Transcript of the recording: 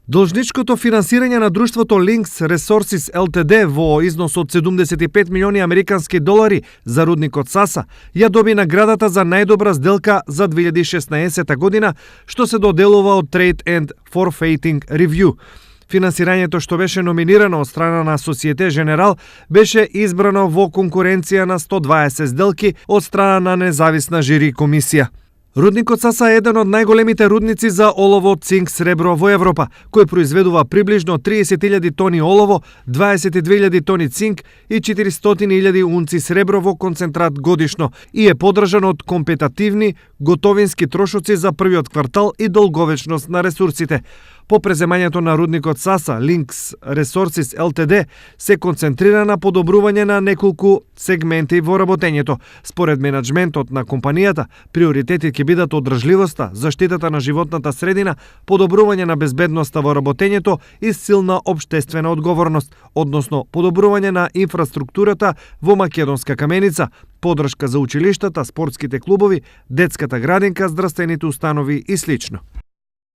Должничкото финансирање на друштвото Links Resources Ltd во износ од 75 милиони американски долари за рудникот Саса ја доби наградата за најдобра сделка за 2016 година, што се доделува од Trade and Forfeiting Review. Финансирањето што беше номинирано од страна на Societe Generale беше избрано во конкуренција на 120 сделки од страна на независна жири комисија. Рудникот Саса е еден од најголемите рудници за олово, цинк, сребро во Европа, кој произведува приближно 30.000 тони олово, 22.000 тони цинк и 400.000 унци сребро во концентрат годишно и е подржан од компетативни готовински трошоци за првиот квартал и долговечност на ресурсите. По преземањето на рудникот Саса, Links Resources Ltd се концентрира на подобрување на неколку сегменти во работењето. Според менаџментот на компанијата, приоритети ќе бидат одржливоста, заштитата на животната средина, подобрување на безбедноста во работењето и силна општествена одговорност, односно подобрување на инфраструктурата во Македонска каменица, подршка за училиштата, спортските клубови, детската градинка, здравствените установи и слично.